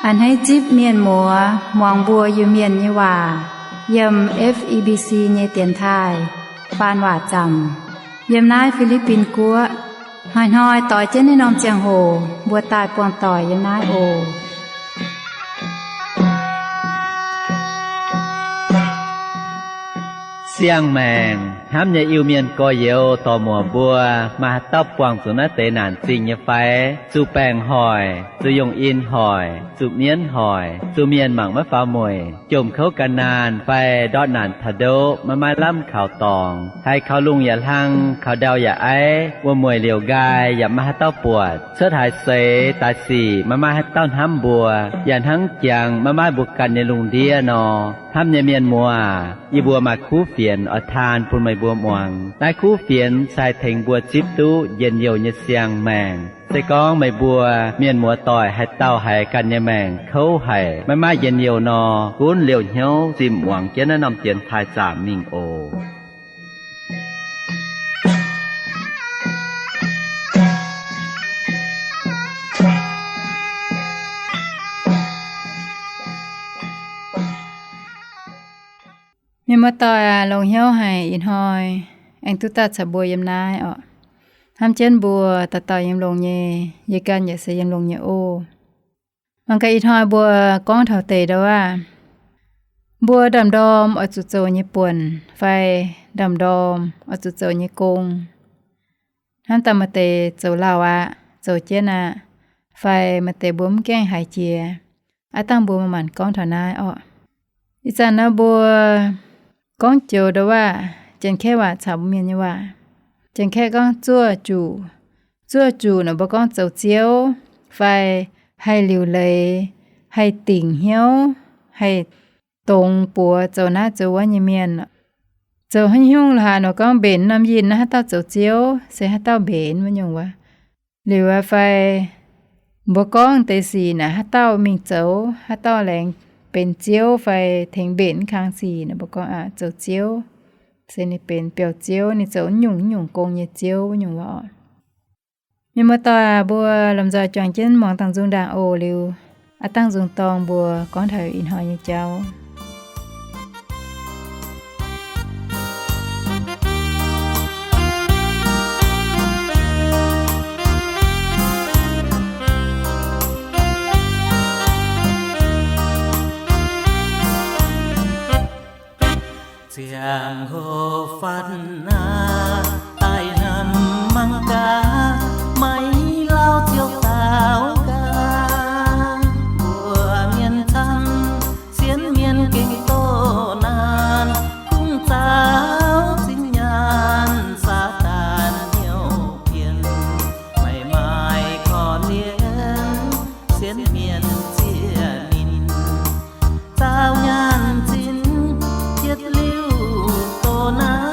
A'hneiv zipv mienh muoz muangx mbuo Iu-Mienh nyei waac yiem F E B C nyei dienx taaih faan waac zaamc, yiem naaiv Fi^li^bin Guoqv. Hnoi-hnoi doix jienv naaiv norm ziangh hoc mbuo daaih buangh doic yiem naaiv oc. Siang-maengc hnamv nyei Iu-Mienh gorx-youz dorc-muoc mbuo, maaih haaix dauh buangh zuqc naaiv deix naanc zingh nyei fai? Zuqc baengc hoic, zuqc yungh in hoic, zuqc mienv hoic, zuqc mienh mangc maiv faaux mueic, jomc kouv gan naanh fai ndortv naanc taux ndoqv maiv maaih lamh kaux dorngx, haiz kaux lungh yaac hlang, kaux ndau yaac aiv, wuom-mueic liouc nqaai yaac maiv maaih haaix dauh buatc, cuotv haaix seix daaih sic maiv maaih haaix dauh hnamv mbuo, yaac hnangv jangx maiv maaih mbuo ganh nyei lungh ndiev nor. Hnamv nyei mienh muoz, yie mbuo maaih kuv fienx oix taan bun meih mbuo muangx. Naaiv kuv fienx se haih tengx mbuo zipv duqv njien-youh nyei siang-maengc. Se gorngv meih mbuo mienh muoz doic haaix dauh haiz ganh nyei maengc kouv haic, maiv maaih njien-youh nor, gunv liouh hnyouv zimh muangx jienv naaiv norm dienx taaih zaamc mingh oc. Mienh muoz-doic aac, longx hnyouv haic ih hnoi aengx duqv daaih caux mbuo yiem naaiv orqc. Hnamv jienv mbuo dauh dauh yiem longx nyei, yie ganh yaac se yiem longx nyei oc. Mangc gaax ih hnoi mbuo gorngv taux deix ndouv aav, mbuo ndaamv-ndorm oix zuqc zoux nyei buonc fai ndaamv-ndorm oix zuqc zoux nyei gong. Hnamv daaih maaih deix zoux lauh aqv, zoux jienv aqv, fai maaih deix mbuo mv gaengh haiz jiex. Aav dangh mbuo manc-manc gorngv taux naaiv orqc. Ih zanc nor mbuo gorngv joux ndouv aav, Janx-Kaeqv waac caux mbuo Mienh nyei waac. Janx-Kaeqv gorngv zuoqv zuqc. Zuoqv zuqc nor mbuo gorngv zoux ziouv, fai haih liuc leiz, haih dingc hnyouv, haih dongz buoz zoux naaiv zoux wuov nyei mienh. Zoux haaix nyungc lorqc haaix nor gorngv mbenc norm yinh naaiv haaix dauh zoux ziouv, se haaix dauh mbenc wuov nyungc wuov. Liuz aqv fai mbuo gorngv deix sic naaic haaix dauh mingh zoux, haaix dauh laengz benx ziouv fai tengx mbenc mv kang sic naaic mbuo gorngv aqv zoux ziouv. Se ninh benx biauv-ziouv, ninh zoux nyungc nyungc gong nyei ziouv wuov nyungc wuov orqc. Mienh muoz-doic aac, mbuo lomh nzoih juangc jienv muangx dangh nzung ndaangc oc. Liuz aav dangh nzung dorng mbuo gorngv taux ih hnoi nyei jauv. Ziangh hoc fatv naaiv, daaih hnamv mangc gaax, maiv lauh ziouc daaux gaax. Mbuo mienh camv, sienx mienh gengh doqc naanc, kungx zaaux zinh nyaanh, Saadaan hnyouv pien, maiv maaih korv-lienh, sienx mienh zieqc ninh, zaaux nyaanh zinh, yietc liuz doqc naanc.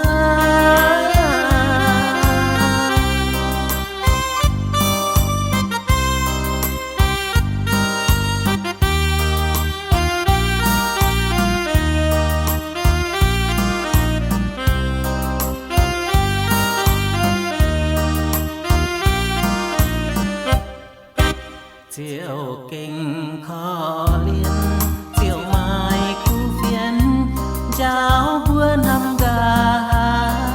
Ziouc gengh korv-lienh, ziouc maaih kuv fienx, njaaux mbuo hnamv nqa'haav.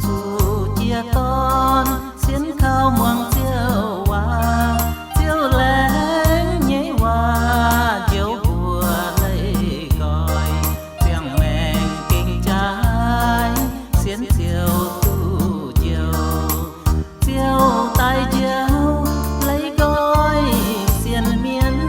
Zuqc jiez gorn sienx kaux muangx Ziouv waac, Ziouv laengz nyei waac njoux mbuo leih nqoi, ziangh maengc gengh jaaix, sienx Ziouv duqv njoux. Ziouv daaih njoux, leih nqoi sienx mienh.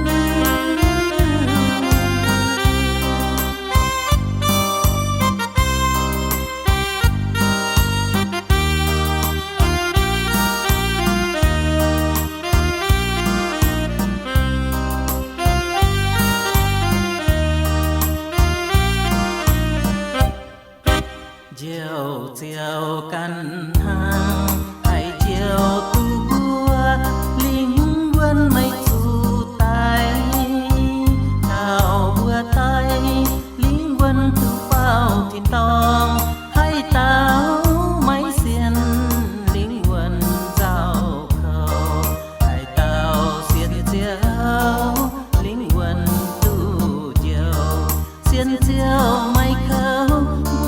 Ziouv, meih kouv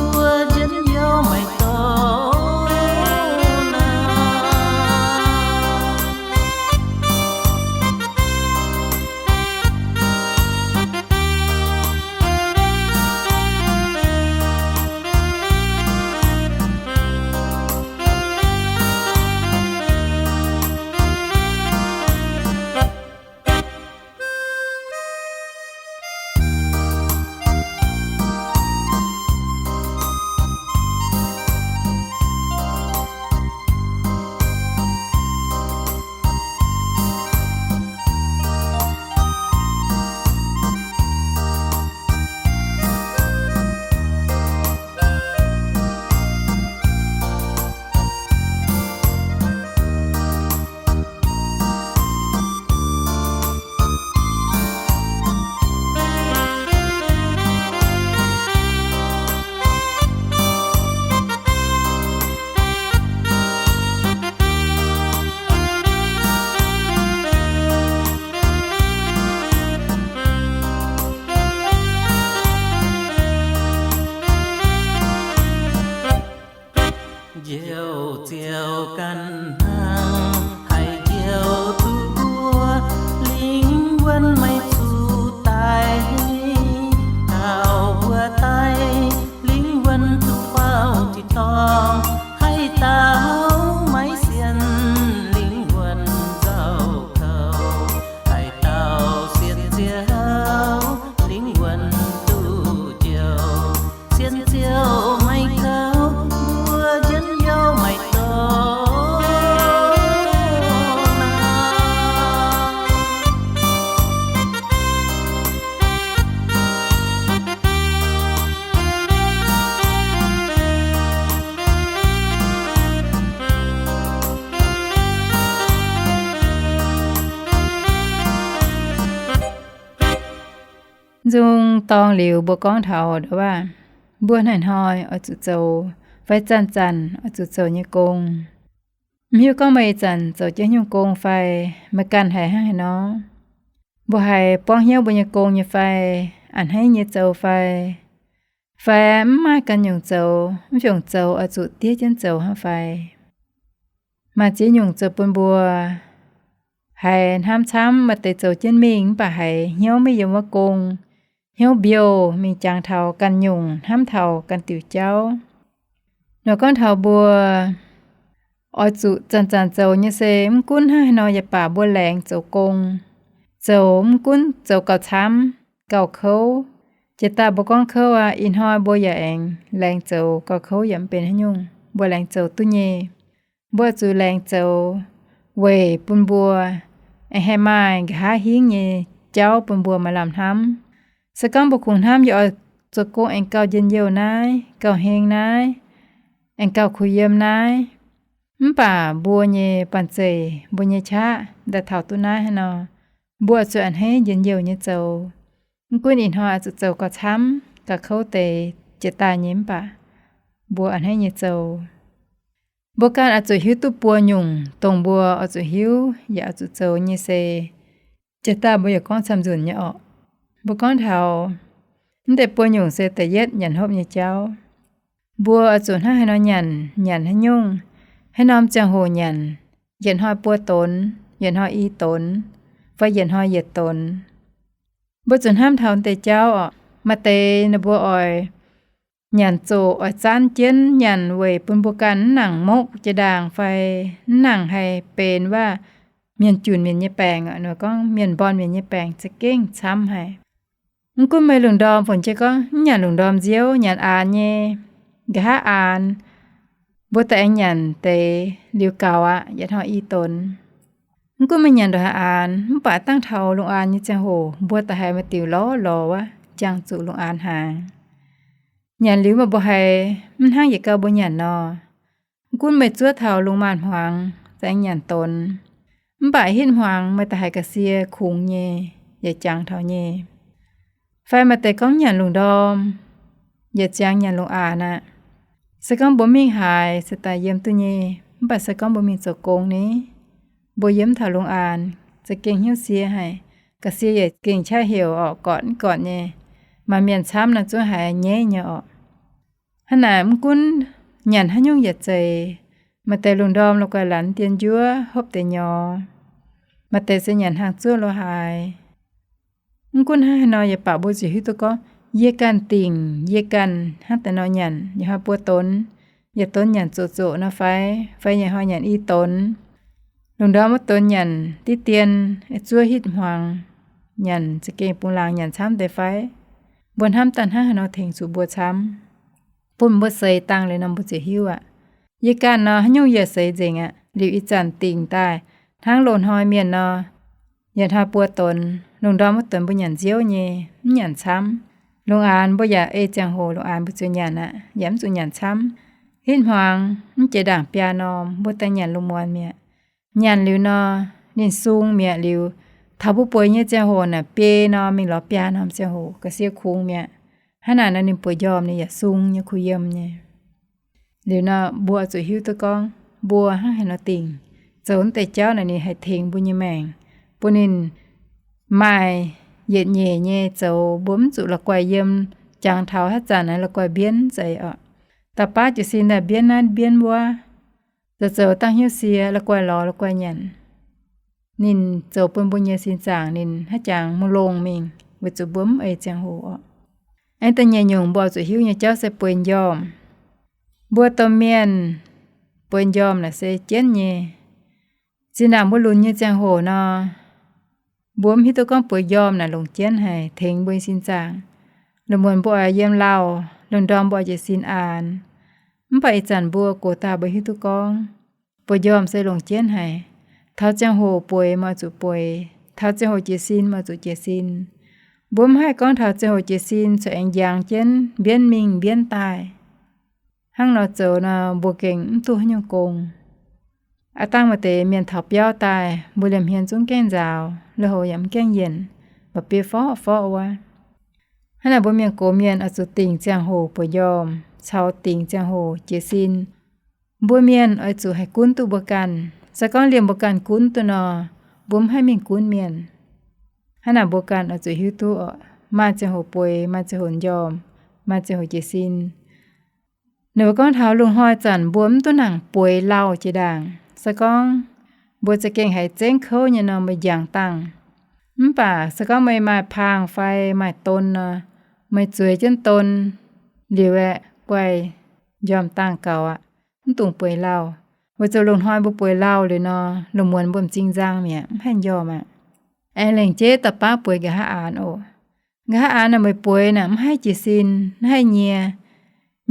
mbuo njien-youh meih dorh naaic. Njoux Ziouv ganh hnangv, haih njoux duqv mbuo, lingh wuonh meih zuqc daic, taux mbuo daic, lingh wuonh duqv faaux tin-dorngh, haih daaux maiv sienx, lingh wuonh nzauh kouv, haih daaux sienx Ziouv, lingh wuonh duqv njoux. Sienx Ziouv, meih kouv mbuo njien-youh meih dorh naaic. Nzung dorng liuz mbuo gorngv taux ndo waac, mbuo hnoi-hnoi oix zuqc zoux fai zanc-zanc oix zuqc zoux nyei gong. Mv hiuv gorngv meih ih zanc zoux jienv nyungc gong fai meih ganh haiz hnangv haaix nor. Mbuo haiz buangv hnyouv mbuo nyei gong nyei fai, a'hneiv nyei zoux fai, fai mv maaih ganh nyungc zoux, mv fungc zoux oix zuqc diev jienv zoux hnangv fai. Maaih ziex nyungc zoux bun mbuo haiz hnamv camv, maaih deix zoux jienv mingh mv baac haiz hnyouv maiv yiem wuov gong, hnyouv mbiouh mingh jangx taux ganh nyungc, hnamv taux ganh diuc jauv. Nor gorngv taux mbuo oix zuqc zanc-zanc zoux nyei se mv gunv hnangv haaix nor yaac baac mbuo laengz zoux gong, zoux mv gunv zoux gauh camv, gauh kouv. Jiex daaih mbuo gorngv kouv aqv, ih hnoi mbuo yaac aengx laengz zoux gauh kouv yaac mv benx haaix nyungc, mbuo laengz zoux duqv nyei. Mbuo zuqc laengz zoux weic bun mbuo aengx haih maaih nqa'haav hingv nyei jauv bun mbuo maaih lamh hnamv. Se gorngv mbuo kungx hnamv yaac oix zoux gong aengx gauh njien-youh naaiv, gauh heng naaiv, aengx gauh kuh yiem naaiv, mv baac mbuo nyei banh zeic, mbuo nyei qaqv daaih taux duqv naaiv haaix nor, mbuo zuqc a'hneiv njien-youh nyei zoux. Mv gunv ih hnoi oix zuqc zoux gauh camv, gauh kouv deix jiex daaih nyei mv baac mbuo a'hneiv nyei zoux. Mbuo ganh oix zuqc hiuv duqv buo nyungc, dongh mbuo oix zuqc hiuv yaac oix zuqc zoux nyei se, jiex daaih mbuo yaac gorngv camv-nzunc nyei orqc. Mbuo gorngv taux mv deix buo nyungc se da'yietv nyanc hopv nyei jauv. Mbuo oix zuqc hnangv haaix nor nyanc, nyanc haaix nyungc, haaix norm ziangh hoc nyanc, yietc hnoi buo donx, yietc hnoi i donx, fai yietc hnoi yietc donx. Mbuo zuqc hnamv taux deix jauv orqc. Maaih deix ninh mbuo oix nyanc zoqc, oix zaanv jienv nyanc weic bun mbuo ganh mv nangc mopv jiex ndaangc fai mv nangc haih benx waac mienh junc mienh nyei baengc, gorngv mienh mborn mienh nyei baengc za'gengh camv haic. Mv gunv meih lungh ndorm, fungc jiex gorngv mv nyanc lungh ndorm nziouv, nyanc aanx nyei, nqa'haav aanx, mbuo daaih aengx nyanc deix liuz gaux aqv, yietc hnoi i donx. Mv gunv meih nyanc ndongc haaix aanx, mv baac dangh taux lungh aanx nyei ziangh hoc mbuo da'haiz maaih diuc lorz lorz wuov, jangx zuqc lungh aanx hnaangx. Nyanc liuz meih mbuo haiz mv hnangv yietc gau mbuo nyanc nor. Mv gunv meih zuov taux lungh maanz hmuangx daaih aengx nyanc donx, mv baac hitv hmuangx meih da'haiz ga'sie kungx nyei, yietc jangx taux nyei. Fai maaih deix gorngv nyanc lungh ndorm, yietc ziangx nyanc lungh aanx aqv. Se gorngv mbuo mingh haaix se daaih yiem duqv nyei, mv baac se gorngv mbuo mingh zoux gong ni, mbuo yiem taux lungh aanx za'gengh hnyouv sie haic, ga'sie yietc gengh qaqv heuc orqc, gortv mv gortv nyei. Maaih mienh camv nor zungv haiz nyaiv nyei orqc. Hnangv naaic mv gunv nyanc haaix nyungc yietc zeiz, maaih deix lungh ndorm la'guaih lanz dien njuov hopv deix nyorx, maaih deix se nyanc hnaangx zuov lo haaix. Mv gunv hnangv haaix nor yaac baac mbuo zuqc hiuv duqv gorngv yie ganh dingc yie ganh hnangv deix nor nyanc. Yietc hnoi buo donx, yietc donx nyanc zoqc zoqc nor fai, fai yietc hnoi nyanc i donx, lungh ndorm wuov donx nyanc diqv dien, zuov hitv hmuangx, nyanc za'gengh bungx laangz nyanc camv deix fai. Mbuo hnamv daaih hnangv haaix nor tengx zuqc mbuo camv, bun mbuo seix dangh liuz nor mbuo ziouc hiuv aqv. Yie ganh nor haaix nyungc yie seix nzengc aqv. Liuz ih zanc dingc daaih hnangv loz hnoi mienh nor, yietc hnoi buo donx, lungh ndorm wuov donx mbuo nyanc nziouv nyei, mv nyanc camv. Lungh aanx mbuo yaac ei ziangh hoc lungh aanx mbuo ziouc nyanc aqv, yaac mv zuqc nyanc camv. Hitv hmuangx mv jiex ndaangc biaa norm mbuo daaih nyanc lungh muonz mi'aqv. Nyanc liuz nor, ninh sung mi'aqv liuz, taux mbuo bueix nyei ziangh hoc naaic biei norm mingh lorz biaa norm ziangh hoc ga'sie kungx mi'aqv. Hnangv naaic nor ninh bueix njormh ninh yaac sung nyei kuh yiem nyei. Liuz nor mbuo oix zuqc hiuv duqv gorngv mbuo hnangv haaix nor dingc zoux wuov deix jauv naaic ninh haih tengx mbuo nyei maengc, bun ninh maaih yietc nyeic nyei zoux mbuo mv zuqc la'guaih yiem jangx taux haaix zanc naaic la'guaih mbienv zeiz orqc. Da'baav jiez sin daaih mbienv naaiv mbienv wuov, zoux zoux dangh hnyouv sie la'guaih lorz la'guaih nyanc. Ninh zoux bun mbuo nyei sin zaangc ninh haaix jangx mv longx mingh weic zuqc mbuo mv ei ziangh hoc orqc. Aengx da'nyeic nyungc mbuo zuqc hiuv nyei jauv se bueix njormh. Mbuo domh mienh bueix njormh naaic se jienv nyei. Zinh ndaangc mbuo lunx nyei ziangh hoc nor, mbuo mv hiuv duqv gorngv bueix njormh naaic longc jienv haic tengx mbuo nyei sin zaangc. Lungh muonz mbuo oix yiem lauh, lungh ndorm mbuo oix jiez sin aanx. Mv baac ih zanc mbuo gox daaih mbuo hiuv duqv gorngv bueix njormh se longc jienv haic. Taux ziangh hoc bueix meih oix zuqc bueix, taux ziangh hoc jiez sin meih oix zuqc jiez sin. Mbuo mv haih gorngv taux ziangh hoc jiez sin corc aengx njangx jienv mbienv mingh mbienv daaih. Hnangv nor zoux nor mbuo gengh mv duqv haaix nyungc gong. Aav dangh maaih deix mienh taux biauv daaih mbuo liemh hmien zungv gaengh nzaaux, lui-houx yaac mv gaengh yienc, mba'biei forv forv wuov. Hnangv naaic mbuo mienh gox mienh oix zuqc dingc ziangh hoc bueix njormh caux dingc ziangh hoc jiez sin. Mbuo mienh oix zuqc haih gunv duqv mbuo ganh. Se gorngv liemh mbuo ganh gunv duqv nor, mbuo mv haih mingh gunv mienh. Hnangv naaic mbuo ganh oix zuqc hiuv duqv maaih ziangh hoc bueix, maaih ziangh hoc njormh, maaih ziangh hoc jiez sin. Ninh mbuo gorngv taux lungh hnoi zanc mbuo mv duqv nangc bueix lauh jiex ndaangc. Se gorngv mbuo za'gengh haiz zengv kouv nyei nor meih njangx dangh. Mv baac se gorngv meih maaih paang fai maaih don nor, meih zueiz jienv don liuz aeqv, guaih njormh dangh gaux aqv, mv dungx bueix lauh. Weic zuqc lungh hnoi mbuo bueix lauh liuz nor, lungh muonz mbuo m'zing nzang mi'aqv, mv haih njormh aqv. Aengx lengc jeiv da'baav bueix nqa'haav aanx oc. Nqa'haav aanx naaic meih bueix naaic mv haih jiez sin, mv haih nyie.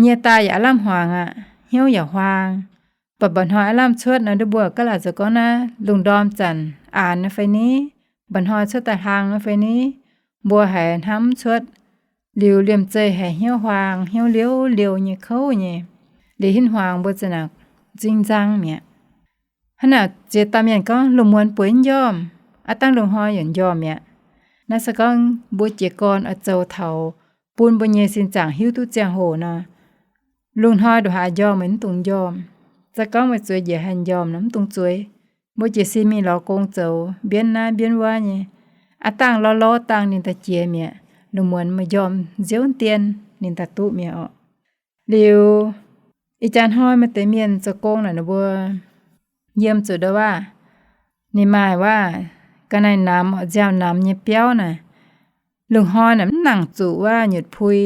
Nyie daaih yaac aav lamh hmuangx aqv, hnyouv yaac huaang. Baac mba'hnoi aav lamh cuotv nor, ndov mbuo gaav laaic zoux gorngv naaiv lungh ndorm zanc aanx nor fai ni, mba'hnoi cuotv daaih hlang nor fai ni, mbuo haiz hnamv cuotv. Liuz liemh zeih haiz hnyouv huaang, hnyouv liouv liouh nyei kouv nyei. Liuz hitv hmuangx mbuo za'naaic m'zing nzang mi'aqv. Hnangv naaic ziex dauh mienh gorngv lungh muonz bueix mv njormh, aav dangh lungh hnoi yaac njormh mi'aqv. Naaiv se gorngv mbuo jiez gorn oix zoux taux bun mbuo nyei sin zaangc hiuv duqv ziangh hoc nor, lungh hnoi ndongc haaix njormh meih mv dungx njormh. Se gorngv meih zueiz njiec haih njormh nor mv dungx zueiz. Mbuo jiez sin mingh lorz gong zoux, mbienv naaiv mbienv wuov nyei. Aav dangh lorz lorz dangh ninh daaih jiex mi'aqv. Lungh muonz meih njormh nziouv dien ninh daaih duqv mi'aqv orqc. Liuz, ih jaax hnoi maaih deix mienh zoux gong naaic ninh mbuo yiem zuqc ndau waav, ninh maaih waav ga'naaiv namx, nziaaux namx nyei biauv naaic. Lungh hnoi naaic mv nangc zuqc waav nyutc pui.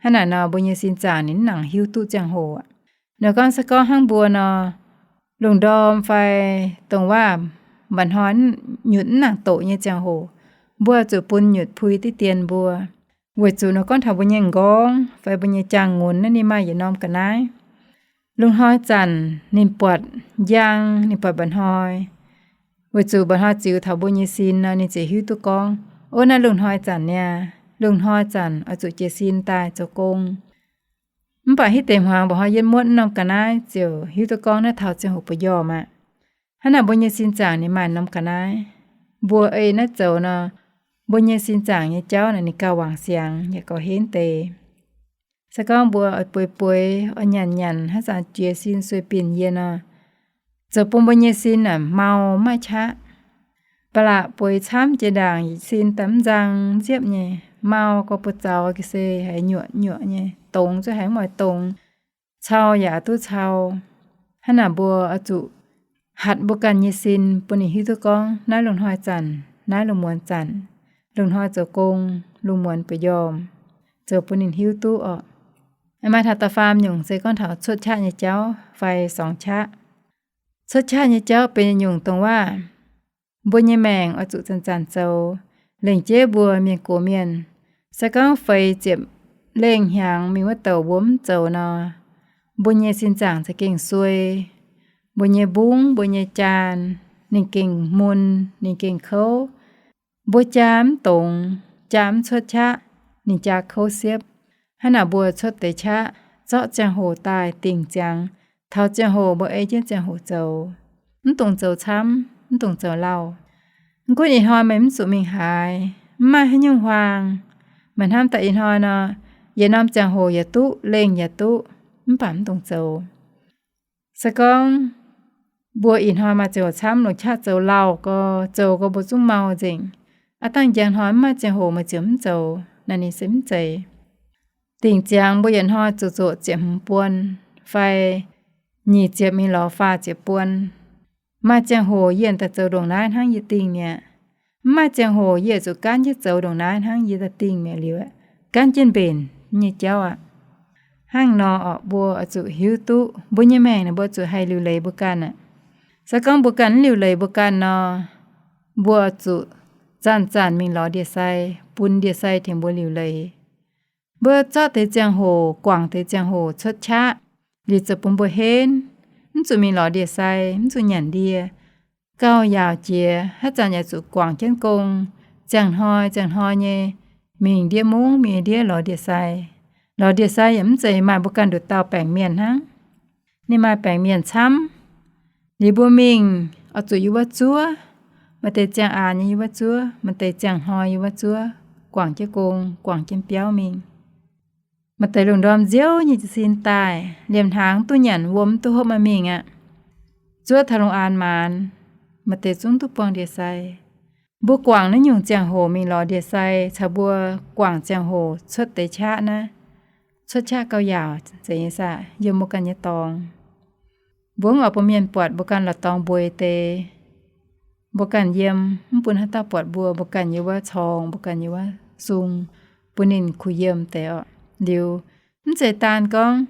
Hnangv naaic nor mbuo nyei sin zaangc ninh mv nangc hiuv duqv ziangh hoc aqv. Nor gorngv se gorngv hnangv mbuo nor, lungh ndorm fai dongh waav mba'hnoi nyutc mv nangc doqc nyei ziangh hoc, mbuo zuqc bun nyutc pui diqv dien mbuo. Weic zuqc nor gorngv taux mbuo nyei m'nqorngv fai mbuo nyei jaang-ngunx naaiv ninh maaih yietc norm ga'naaiv. Lungh hnoi zanc ninh buatc njang, ninh buatc mba'hnoi. Weic zuqc mba'hnoi ziux taux mbuo nyei sin nor, ninh ziouc hiuv duqv gorngv, ov, naaiv lungh hnoi zanc niaa, lungh hnoi zanc oix zuqc jiez sin daaih zoux gong. Mv baac hitv deix hmuangx mba'hnoi yiem muotv norm ga'naaiv ziouc hiuv duqv gorngv naaiv taux ziangh hoc bueix njormh aqv. Hnangv naaic mbuo nyei sin zaangc ninh maaih norm ga'naaiv. Mbuo ei naaiv zoux nor, mbuo nyei sin zaangc nyei jauv naaic ninh gauh wangc siangx yaac gauh henv deix. Se gorngv mbuo oix bueix bueix, oix nyanc nyanc, haaix zanc jiez sin sueih binc yie nor, zoux bun mbuo nyei sin naaic mau maiv qaqv. Ba'laqc bueix camv jiex ndaangc sin daaih mv nzang nziepv nyei. Mau gorx buoz-zaux ga'sie haiz nyuoqc nyuoqc nyei, dongz zuqc haiz mv oix dongz, cau yaac duqv cau. Hnangv naaic mbuo oix zuqc hatc mbuo ganh nyei sin bun ninh hiuv duqv gorngv naaiv lungh hnoi zanc, naaiv lungh muonz zanc, lungh hnoi zoux gong, lungh muonz ba'njormh, zoux bun ninh hiuv duqv orqc. Maaih taux da'faam nyungc se gorngv taux cuotv qaqv nyei jauv fai sorngx qaqv. Cuotv qaqv nyei jauv benx nyungc dongh waac mbuo nyei maengc oix zuqc zanc-zanc zoux. Lengc jeiv mbuo mienh gox mienh, se gorngv feix ziepc lengh hnyangx mingh wuov douc mbuo mv zoux nor, mbuo nyei sin zaangc za'gengh suei. Mbuo nyei mbungv, mbuo nyei jaan, ninh gengh mun, ninh gengh kouv. Mbuo jaa mv dongz, jaa mv cuotv qaqv, ninh jaa kouv siepv. Hnangv naaic mbuo cuotv deix qaqv, zorqv ziangh hoc daaih dingc ziangx, taux ziangh hoc mbuo ei jienv ziangh hoc zoux, mv dungx zoux camv, mv dungx zoux lauh. Mv gunv ih hnoi meih mv zuqc mingh haaix, mv maaih haaix nyungc huaang, meih hnamv daaih ih hnoi nor, yietc norm ziangh hoc yaac duqv, lengh yaac duqv, mv baac mv dungx zoux. Se gorngv mbuo ih hnoi maaih ziangh hoc camv, longc qaqv zoux lauh gorx, zoux gorx mbuo zungv mau nzengc. Aav dangh njang hnoi mv maaih ziangh hoc meih ziouc mv zoux, naaiv ninh se mv zeiz. Dingc ziangx mbuo yietc hnoi zuqc zoqc ziepc hmz buon, fai nyic ziepc mingh lorz faah ziepc buon. Maaih ziangh hoc yie daaih zoux ndongc naaiv hnangv yie dingh mi'aqv. Mv maaih ziangh hoc yie zuqc gaanv jienv zoux ndongc naaiv hnangv yie daaih dingh mi'aqv liuz, gaanv jienv mbenc nyei jauv aqv. Hnangv nor orqc, mbuo oix zuqc hiuv duqv mbuo nyei maengc naaic mbuo zuqc haih liuc leiz mbuo ganh aqv. Se gorngv mbuo ganh mv liuc leiz mbuo ganh nor, mbuo zuqc zanc-zanc mingh lorz ndie-sai, bun ndie-sai tengx mbuo liuc leiz. Mbuo zorqv deix ziangh hoc, guangc deix ziangh hoc cuotv qaqv, liuz ziouc bun mbuo henv, mv zuqc mingh lorz ndie-sai, mv zuqc nyanc ndie. Gauh yaauc jiex, haaix zanc yaac zuqc guangc jienv gong, ziangh hnoi ziangh hnoi nyei mingh ndiev mungv, mingh ndiev lorz ndie-sai. Lorz ndie-sai yaac mv zeiz maaih mbuo ganh nduqc dauh baengc mienh hnangv. Ninh maaih baengc mienh camv. Liuz mbuo mingh oix zuqc yiem wuov zuov, maaih deix ziangh aqc nyei yiem wuov zuov, maaih deix ziangh hnoi yiem wuov zuov, guangc jienv gong, guangc jienv biauv mingh. Maaih deix lungh ndorm nziouv nyei jiez sin daaih, liemh hnaangx duqv nyanc, wuom duqv hopv, maiv mingh aqv. Zuov taux lungh aanx maanz, maaih deix zungv duqv buangh ndie-sai. Mbuo guangc naaiv nyungc ziangh hoc mingh lorz ndie-sai caux mbuo guangc ziangh hoc cuotv deix qaqv naaiv, cuotv qaqv gauh yaauc nzengc nyei saah, yiem mbuo ganh nyei dorngx. Mbuo mv oix bun mienh buatc mbuo ganh la'dorngx mbueix deix. Mbuo ganh yiem, mv bun haaix dauh buatc mbuo. Mbuo ganh yiem wuov corng, mbuo ganh yiem wuov sung, bun ninh kuh yiem deix orqc. Liuz, mv zeiz daan gorngv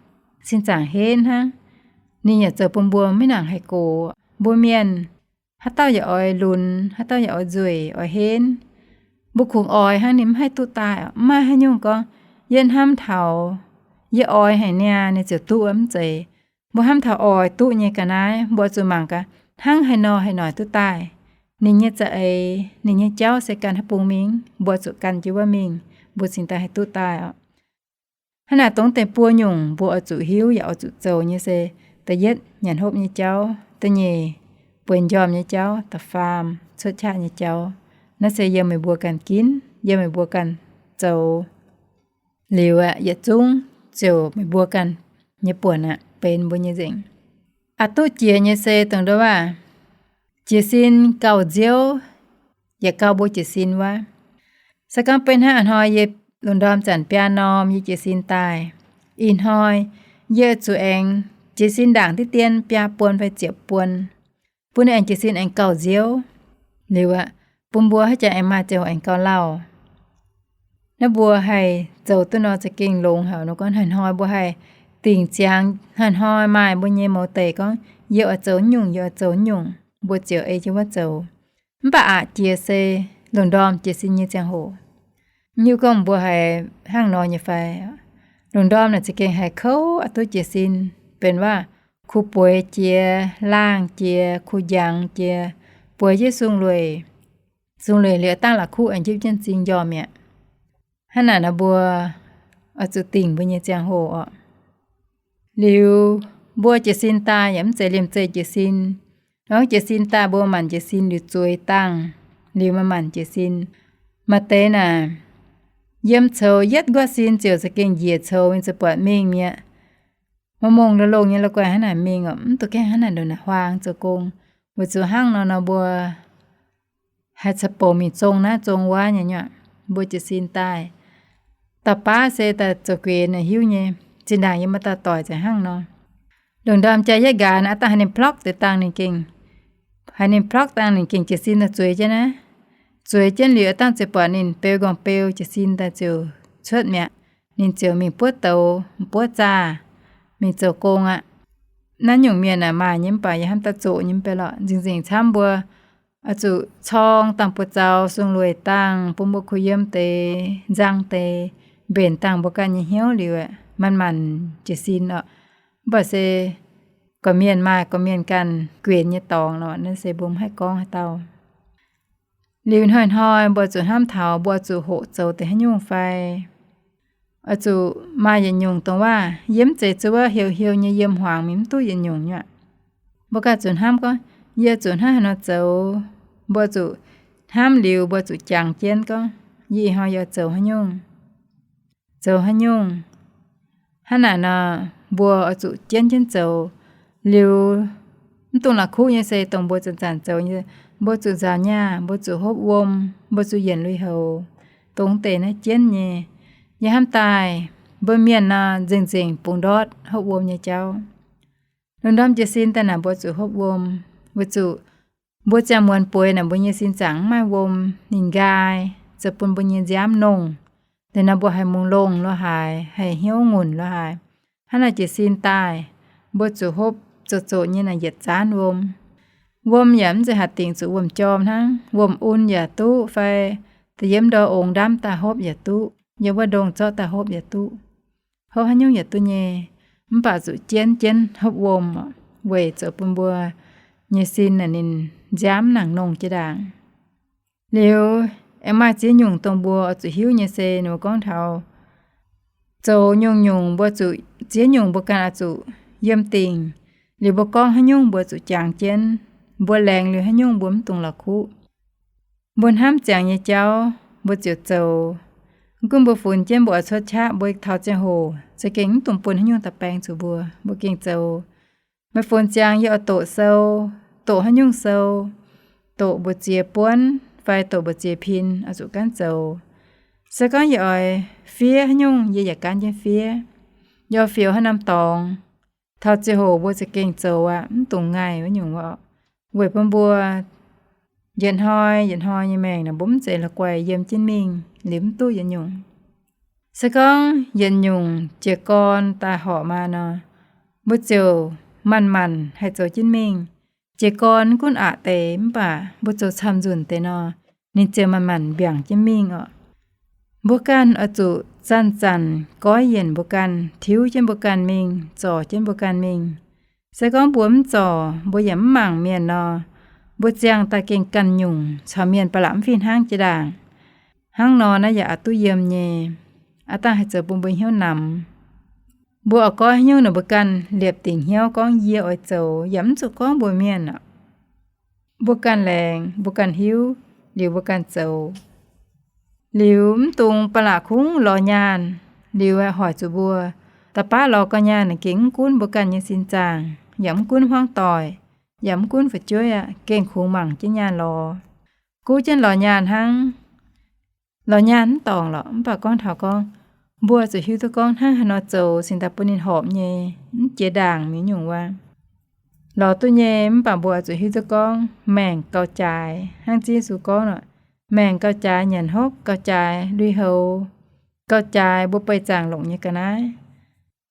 sin zaangc henv hnangv, ninh yaac zoux bun mbuo maiv nangc haih gox. Mbuo mienh, haaix dauh yaac oix lunx, haaix dauh yaac oix nzueic, oix henv. Mbuo kungx oix hnangv, ninh mv haih duqv daaih orqc. Mv maaih haaix nyungc gorngv, yie hnamv taux, yie oix haic niaa, ninh ziouc duqv, mv zeiz. Mbuo hnamv taux oix duqv nyei ga'naaiv, mbuo zuqc mangc gaax hnangv haaix nor haih noic duqv daaih. Ninh nyei za'eix, ninh nyei jauv se gan haaix bung mingh, mbuo zuqc gan jienv wuov mingh, mbuo cingx daaih haih duqv daaih orqc. Hnangv naaic, dongh deix buo nyungc mbuo oix zuqc hiuv yaac oix zuqc zoux nyei se, da'yietv, nyanc hopv nyei jauv; da'nyeic, bueix njormh nyei jauv; da'faam, cuotv qaqv nyei jauv. Naaiv se yiem meih mbuo ganh ginv, yiem meih mbuo ganh zoux. Liuz aeqv, yietc zungv ziouc meih mbuo ganh nyei buonc aqv, benx mbuo nyei nzengc. Aqc duqv jiex nyei se dongh nduov waac, jiez sin gauh nziouv, yaac gauh mbuo jiez sin wuov. Se gorngv beiv hnangv a'hnoi yie lungh ndorm zanc biaa norm yie jiez sin daaih, ih hnoi yie zuqc aengx jiez sin ndaangc diqv dien biaa buon fai ziepc buon, bun ninh aengx jiez sin aengx gauh nziouv. Liuz aqv, bun mbuo haaix jaax aengx maaih ziangh hoc aengx gauh lauh. Naaiv mbuo haih zoux duqv nor za'gengh longx haic nor. Gorngv hnoi-hnoi mbuo haih dingc ziangx, hnoi-hnoi maaih mbuo nyei mouz deic gorngv, yie oix zoux nyungc, yie oix zoux nyungc, mbuo ziouc ei jienv wuov zoux. Mv baac aqc jiex se lungh ndorm jiez sin nyei ziangh hoc. Hiuv gorngv mbuo haiz hnangv nor nyei fai? Lungh ndorm naaic za'gengh haiz kouv, aqc duqv jiez sin, benx waac kuh bueix jiex, laangh jiex, kuh njangx jiex, bueix jienv sung lueic. Sung lueic liuz dangh la'kuqv aengx njipv jienv m'zing njormh mi'aqv. Hnangv naaic nor mbuo oix zuqc dingc mbuo nyei ziangh hoc orqc. Liuz mbuo jiez sin daaih yaac mv zeiz liemh zeih jiez sin. Gorngv jiez sin daaih mbuo manc jiez sin liuz zueiz dangh, liuz maaih manc jiez sin. Maaih deix naaic, yiem coux yietv nquav sin ziouc za'gengh njiec coux mingh, ziouc buatc mingh mi'aqv. Mv mongh longx-longx nyei la'guaih hnangv naaic mingh orqc, mv duqv gaengh hnangv naaic ndongc naaic huaang zoux gong. Weic zuqc hnangv nor nor mbuo haih caqv-bouc mingh zong naaiv zong wuov nyei nyuoqc. Mbuo jiez sin daaih, Dauh baav se daaih zoux gueix naaic hiuv nyei, zinh ndaangc yiem maaih dauh doic za'hnangv nor. Lungh ndorm jaa yietv nqaaz naaic, aav dangh haaix ninh plorqv deix dangh ninh gengh, haaix ninh plorqv dangh ninh gengh jiez sin daaih zueiz jienv naaiv. Zueiz jienv liuz, aav dangh ziouc buatc ninh beu nqorngv beu, jiez sin daaih ziouc cuotv mi'aqv. Ninh ziouc mingh buov douz, buov zaah, mingh zoux gong aqv. Naaiv nyungc mienh aah, maaih nyei mv baac yaac hnamv daaih zoqc nyei mv bei lorqc. Nzengc-nzengc camv mbuo oix zuqc corng dangh buoz-zaux, sung lueic dangh, bun mbuo kuh yiem deix, nzang deix, mbenc dangh mbuo ganh nyei hnyouv liuz, manc-manc jiez sin orqc. Mv baac se gorqv-mienh maaih gorqv-mienh ganh guenx nyei dorngx lorqc. Naaiv se mbuo mv haih gorngv haaix dauh. Liuz hnoi-hnoi mbuo zuqc hnamv taux mbuo zuqc hoqc zoux deix haaix nyungc fai oix zuqc maaih yietc nyungc dongh waac yiem mv zeiz zuov, hiu hiu nyei yiem hmuangx mingh mv duqv yietc nyungc nyuoqc. Mbuo ganh zuqc hnamv gorngv, yie zuqc hnangv haaix nor zoux. Mbuo zuqc hnamv liuz mbuo zuqc jangx jienv gorngv, yie ih hnoi yaac zoux haaix nyungc, zoux haaix nyungc. Hnangv naaic nor, mbuo oix zuqc jienv jienv zoux. Liuz mv dungx la'kuqv nyei se dongh mbuo zanc-zanc zoux nyei, mbuo zuqc nzaaux nyaah, mbuo zuqc hopv wuom, mbuo zuqc yienc lui-houx, dongh deix naaiv jienv nyei. Yie hnamv daaih mbuo mienh nor nzengc-nzengc bungx ndortv hopv wuom nyei jauv. Lungh ndorm jiez sin daaih naaic mbuo zuqc hopv wuom, weic zuqc mbuo ziangh muonz bueix naaic mbuo nyei sin zaangc mv maaih wuom, ninh nqaai, zoux bun mbuo nyei nziaamv nongh. Deix nor mbuo haiz mungx longh lo haaix, haiz hnyouv ngunc lo haaix. Hnangv naaic jiez sin daaih, mbuo zuqc hopv zoqc zoqc nyei naaic yietc zaanv wuom. Wuom yaac mv zeiz hatc dingc zuqc wuom jorm hnangv, wuom un yaac duqv fai da'yietv ndor ong ndamv daaih hopv yaac duqv, yiem wuov ndongh zorqv daaih hopv yaac duqv. Hopv haaix nyungc yaac duqv nyei, mv baac zuqc jienv jienv hopv wuom weic zoux bun mbuo nyei sin naaic ninh nziaamv nangc nongh jiex ndaangc. Liuz aengx maaih ziex nyungc dongh mbuo oix zuqc hiuv nyei se ninh mbuo gorngv taux zoux nyungc-nyungc mbuo zuqc, ziex nyungc mbuo ganh oix zuqc yiem dingc. Liuz mbuo gorngv haaix nyungc mbuo zuqc jangx jienv, mbuo laengz liuz haaix nyungc mbuo mv dungx la'kuqv. Mbuo hnamv ziangx nyei jauv mbuo ziouc zoux. Mv gunv mbuo funx jienv mbuo oix cuotv qaqv, mbuo taux ziangh hoc za'gengh mv dungx bun haaix nyungc daaih baeng zuqc mbuo, mbuo gengh zoux. Meih funx ziangx yie oix doqc sou, doqc haaix nyungc sou, doqc mbu'ziex buonv fai doqc mbu'ziex pin oix zuqc gaanv zoux. Se gorngv yie oix fiev haaix nyungc yie yaac gaanv jienv fiev. Yie oix fioux haaix norm dorngx, taux ziangh hoc mbuo za'gengh zoux aqv, mv dungx ngaih wuov nyungc wuov. Weic bun mbuo yietc hnoi yietc hnoi nyei maengc naaic mbuo mv zeiz la'guaih yiem jienv mingh liuz mv duqv yietc nyungc. Se gorngv yietc nyungc jiez gorn daaih horpc maah nor, mbuo ziouc manc-manc haih zoux jienv mingh. Jiez gorn mv gunv aqc deix mv baac mbuo zoux camv-nzunc deix nor, ninh ziouc manc-manc mbiaangc jienv mingh orqc. Mbuo ganh oix zuqc zanc-zanc goiv yienc mbuo ganh, tiuv jienv mbuo ganh mingh, zorc jienv mbuo ganh mingh. Se gorngv mbuo mv zorc, mbuo yaac mv mangc mienh nor, mbuo ziangh daaih gengh ganh nyungc caux mienh ba'laqc mv fih hnangv jiex ndaangc. Hnangv nor naaiv yaac aqc duqv yiem nyei. Aav dangh haih zoux bun mbuo hnyouv namx. Mbuo oix goiv haaix nyungc nor mbuo ganh liepc dingc hnyouv gorngv yie oix zoux, yaac mv zuqc gorngv mbuox mienh orqc. Mbuo ganh laengz, mbuo ganh hiuv, liuz mbuo ganh zoux. Liuz mv dungx ba'laqc kungx lorz nyaanh. Liuz hoic zuqc mbuo, da'baav lorz gau nyaanh gengh mv gunv mbuo ganh nyei sin zaangc, yaac mv gunv hmuangv doic, yaac mv gunv fu'jueiv aqv, gengh kungx mangc jienv nyaanh lorz. Guv jienv lorz nyaanh hnangv. Lorz nyaanh mv dorngc lorqc, mv baac gorngv taux gorngv, mbuo zuqc hiuv duqv gorngv hnangv haaix nor zoux cingx daaih bun ninh horpc nyei, mv jiex ndaangc mingh nyungc wuov. Lorz duqv nyei mv baac mbuo zuqc hiuv duqv gorngv maengc gauh jaaix, hnangv Ziouv Yesu gorngv nor, maengc gauh jaaix nyanc hopv, gauh jaaix lui-houx, gauh jaaix mbuo beih zaangc longc nyei ga'naaiv.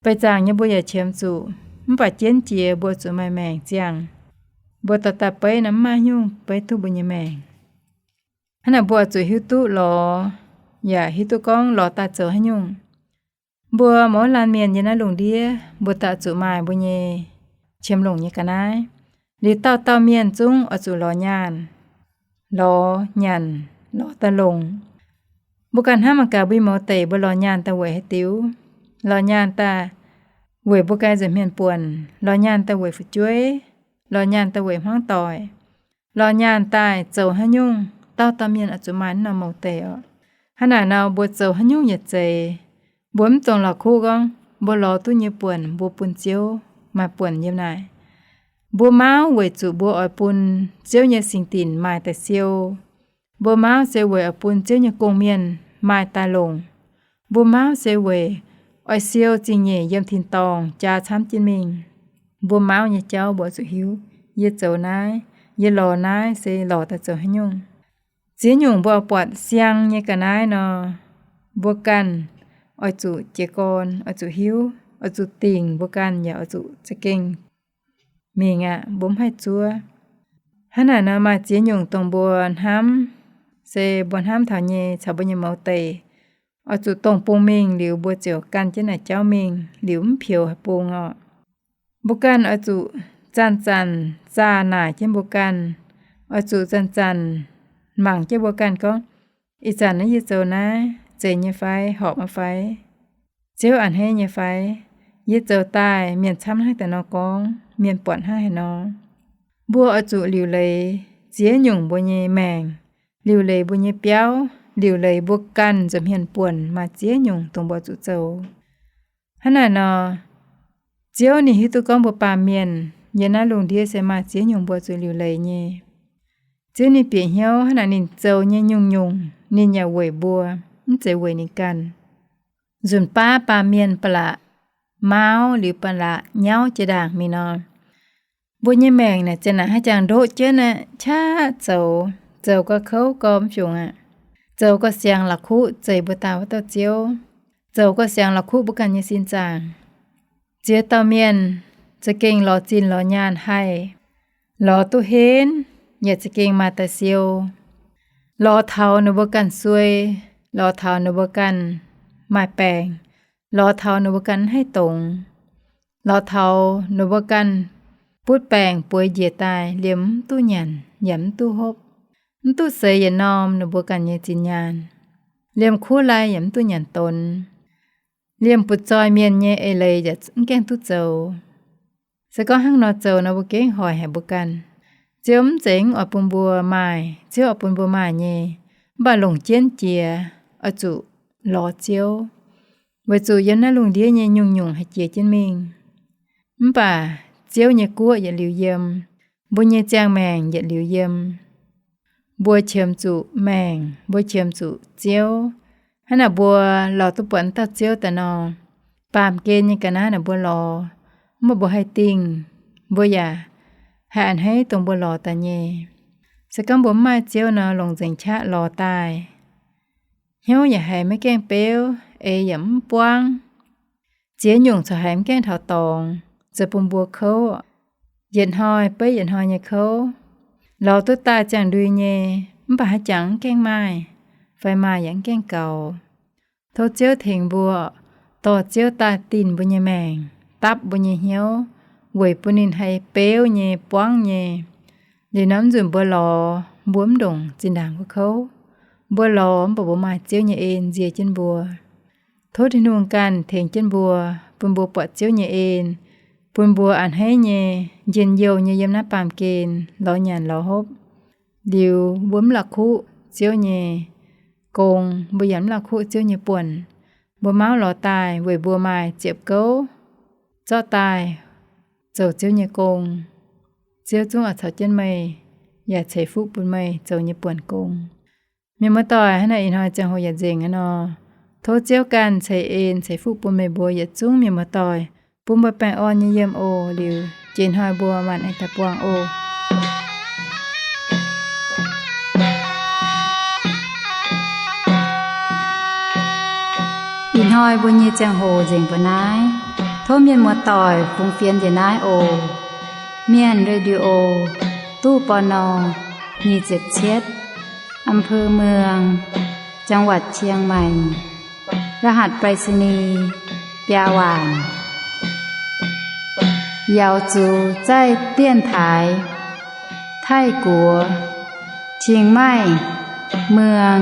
Beih zaangc nyei mbuo yaac qiemx zuqc, mv baac jienv jiex mbuo zuqc maaih maengc ziangh. Mbuo dorh daaih beiv nor mv maaih nyungc beiv duqv mbuo nyei maengc. Hnangv naaic mbuo zuqc hiuv duqv lorz, yaac hiuv duqv gorngv lorz daaih zoux haaix nyungc. Mbuo mouz laanh mienh yiem naaiv lungh ndiev mbuo daaih zuqc maaih mbuo nyei qiemx longc nyei ga'naaiv. Liuz dauh dauh mienh zungv oix zuqc lorz nyaanh, lorz nyanc, lorz daaih longc. Mbuo ganh hnamv mangc gaax, mbuo mouz deic mbuo lorz nyaanh daaih weic haaix diuc? Lorz nyaanh daaih weic mbuo ganh nza'hmien buonc, lorz nyaanh daaih weic fu'jueiv, lorz nyaanh daaih weic hmuangv doic, lorz nyaanh daaih zoux haaix nyungc? Dauh dauh mienh oix zuqc maaih naaiv norm mouz deic oc. Hnangv naaic nor mbuo zoux haaix nyungc yietc zeiz, mbuo mv dungx la'kuqv gorngv mbuo lorz duqv nyei buonc mbuo bun Ziouv, maaih buonc yiem naaic. Mbuo mauv weic zuqc mbuo oix bun Ziouv nyei singx dinc maaih daaih siou. Mbuo mauv se weic oix bun Ziouv nyei gong-mienh maaih daaih longc. Mbuo mauv se weic oix siou zingh nyeic yiem tin-dorngh jaa camv jienv mingh. Mbuo mauv nyei jauv mbuo oix zuqc hiuv. Yie zoux naaiv, yie lorz naaiv se lorz daaih zoux haaix nyungc. Ziex nyungc mbuo oix buatc siang nyei ga'naaiv nor, mbuo ganh oix zuqc jiez gorn, oix zuqc hiuv, oix zuqc dingc mbuo ganh yaac oix zuqc za'gengh mingh aqv, mbuo mv haih zuov. Hnangv naaic nor maaih ziex nyungc dongh mbuo hnamv, se mbuo hnamv taux nyei caux mbuo nyei mouz deic, oix zuqc dongh bung mingh liuz mbuo ziouc gan jienv naaic jauv mingh liuz mv peux haaix bung orqc. Mbuo ganh oix zuqc zanc-zanc zaah naaic jienv mbuo ganh, oix zuqc zanc-zanc mangc jienv mbuo ganh gorngv, ih zanc naaiv yie zoux naaiv zeiz nyei fai, horpc nyei fai, Ziouv a'hneiv nyei fai, yie zoux daaih mienh camv hnangv daaih nor gorngv, mienh buatc hnangv haaix nor. Mbuo oix zuqc liuc leiz ziex nyungc mbuo nyei maengc, liuc leiz mbuo nyei biauv, liuc leiz mbuo ganh nza'hmien buonc maaih ziex nyungc dongh mbuo zuqc zoux. Hnangv naaic nor, Ziouv ninh hiuv duqv gorngv mbuo baamh mienh yiem naaiv lungh ndiev se maaih ziex nyungc mbuo zuqc liuc leiz nyei. Ziouv ninh bieqc hnyouv hnangv naaic ninh zoux nyei nyungc-nyungc ninh yaac weic mbuo, mv zeiz weic ninh ganh. Nzunc baav baamh mienh ba'laqc mauv liuz ba'laqc nyauv jiex ndaangc mingh nor, mbuo nyei maengc naaic ziang naaic haaix jangx ndoqv jienv aqv, qaqv zoux, zoux gau kouv gau mv fiungc aqv. Zoux gau siangx la'kuqv zeix mbuo daaih wuov dauh Ziouv, zoux gau siangx la'kuqv mbuo ganh nyei sin zaangc. Ziex dauh mienh za'gengh lorz zinh lorz nyaanh haih, lorz duqv henv yaac za'gengh maaih daaih siou, lorz taux ninh mbuo ganh suei, lorz taux ninh mbuo ganh maaih baengc, lorz taux ninh mbuo ganh mv haih dongz, lorz taux ninh mbuo ganh butv baengc bueix njiec daaih liemh mv duqv nyanc yaac mv duqv hopv, mv duqv seix yietc norm ninh mbuo ganh nyei zinh nyaanh, liemh kuv lai yaac mv duqv nyanc donx, liemh butv-zoih mienh nyei eix leiz yaac mv gaengh duqv zoux. Se gorngv hnangv nor zoux nor mbuo gengh hoic haic mbuo ganh. Ziouv mv zeiz mv oix bun mbuo maaih, Ziouv oix bun mbuo maaih nyei, mv baac longc jienv jiex oix zuqc lorz Ziouv, weic zuqc yiem naaiv lungh ndiev nyei nyungc-nyungc haih jiex jienv mingh. Mv baac Ziouv nyei guoqv yietc liuz yiem, mbuo nyei ziangh maengc yietc liuz yiem. Mbuo qiemx zuqc maengc, mbuo qiemx zuqc Ziouv. Hnangv naaic mbuo lorz duqv buatc dauh Ziouv daaih nor, baamh gen nyei ga'naaiv naaic mbuo lorz, mv baac mbuo haih dingh, mbuo yaac haih a'hneiv dongh mbuo lorz daaih nyei. Se gorngv mbuo mv maaih Ziouv nor, longc nzengc qaqv lorz daaih, hnyouv yaac haiz maiv gaengh beuv, eix yaac mv buangv, ziex nyungc corc haiz mv gaengh taux dorngx, zoux bun mbuo kouv, yietc hnoi beiv yietc hnoi nyei kouv. Lorz duqv daaih ziangh ndui nyei, mv baac haaix jangx mv gaengh maaih, fai maaih yaac mv gaengh gaux. Tov Ziouv tengx mbuo, dorh Ziouv daaih dinh mbuo nyei maengc, dapv mbuo nyei hnyouv, weic bun ninh haih beuv nyei, buangv nyei. Liuz nor mv nzunc mbuo lorz, mbuo mv ndongc zinh ndaangc mbuo kouv. Mbuo lorz mv baac mbuo maaih Ziouv nyei en nzie jienv mbuo. Tov Tin-Hungh ganh tengx jienv mbuo, bun mbuo buatc Ziouv nyei en, bun mbuo a'hneiv nyei, njien-youh nyei yiem naaiv baamh gen lorz nyanc lorz hopv. Liuz mbuo mv la'kuqv Ziouv nyei gong, mbuo yaac mv la'kuqv Ziouv nyei buonc. Mbuo mauv lorz daaih weic mbuo maaih ziepc gouv zorqv daaih zoux Ziouv nyei gong. Ziouv zungv oix caux jienv meih, yaac ceix fuqv bun meih zoux nyei buonc gong. Mienh muoz-doic, hnangv naaic ih hnoi ziangh hoc yaac nzengc aqv nor. Tov Ziouv ganh ceix en ceix fuqv bun meih mbuo yietc zungv mienh muoz-doic, bun mbuo baengh orn nyei yiem oc. Liuz jiex hnoi mbuo maanc aengx daaih buangh oc. Ih hnoi mbuo nyei ziangh hoc nzengc mbuo naaiv. Tov mienh muoz-doic fungx fienx njiec naaiv oc. Mienh Radio, ตู้ ปณ. nyic ziepc cietv, อำเภอเมือง จังหวัดเชียงใหม่ รหัสไปรษณีย์ biaa waanc. 瑶族在电台 Taiv-Guoqv, Chiang Mai, เมือง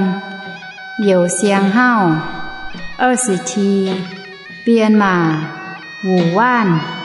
Youh Siang Hauv, 二十七, Bienh Maac, Wuonh Waanc.